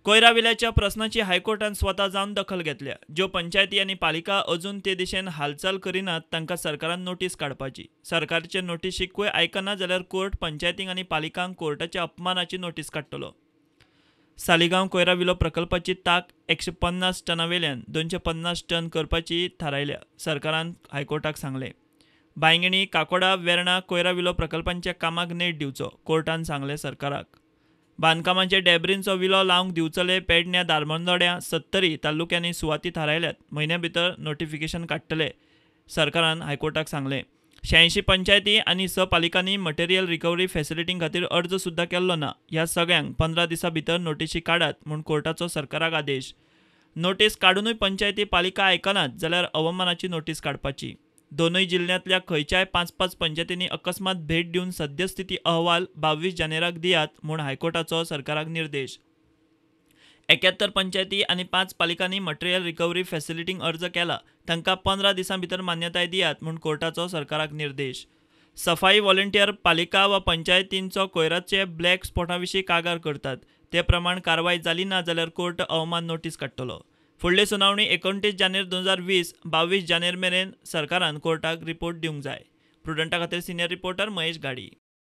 कोयरा विल्याच्या प्रस्नाची हायकोर्टान स्वता जावन दखल घेतल्या. ज्यो पंचायती आनी पालिका अजून ते दिशेन हालचाल करिनात तांकां सरकारान नोटीस काडपाची. सरकारचे नोटिशीकूय आयकना जाल्यार कोर्ट पंचायतींक आनी पालिकांक कोर्टाच्या अपमानाची नोटीस काडटलो. सालिगांव कोयरा विलो प्रकल्पाची ताक 150 टना वेल्यान 250 टन करपाची थारायल्या, सरकारान हायकोर्टाक सांगलें. बांयगिणी, काकोडा, वेर्णा कोयरा विलो प्रकल्पांच्या कामाक नेट दिवचो, कोर्टान सांगलें सरकाराक. बांदकामाचे डेब्रींचो विलो लावंक दिवचले, पेडण्या, धारबांदोड्यां, सत्तरी तालुक्यांनी सुवाती थारायल्यात, म्हयन्या भितर नोटिफिकेशन काडटले, सरकारान हायकोर्टाक सांगलें. 86 पंचायती आनी 6 पालिकांनी मटेरियल रिकव्हरी फॅसिलिटी खातीर अर्ज सुद्दां केल्लो ना. ह्या सगळ्यांक 15 दिसां भितर नोटिशी काडात म्हूण कोर्टाचो सरकाराक आदेश. नोटीस काडुनूय पंचायती पालिका आयकनात जाल्यार अवमानाची नोटीस काडपाची. दोनूय जिल्ल्यांतल्या खंयच्याय 5-5 पंचायतींनी अकस्मात भेट दिवन सद्यस्थिती अहवाल 22 जानेराक दियात म्हूण हायकोर्टाचो सरकाराक निर्देश. 71 पंचायती आनी 5 पालिकांनी मटेरियल रिकव्हरी फॅसिलिटींक अर्ज केला, तांकां 15 दिसां भितर मान्यताय दियात म्हूण कोर्टाचो सरकाराक निर्देश. सफाई व्हॉलंटियर पालिका वा पंचायतींचो कोयराचे ब्लॅक स्पॉटा विशीं कागाळ करतात, ते प्रमाण कारवाय जाली ना जाल्यार कोर्ट अवमान नोटीस काडटलो. फुडली सुनावणी 29 जानेर 2020, 22 जानेर मेरेन सरकारान कोर्टाक रिपोर्ट दिवंक जाय. प्रुडंटा खातीर सिनियर रिपोर्टर महेश घाडी.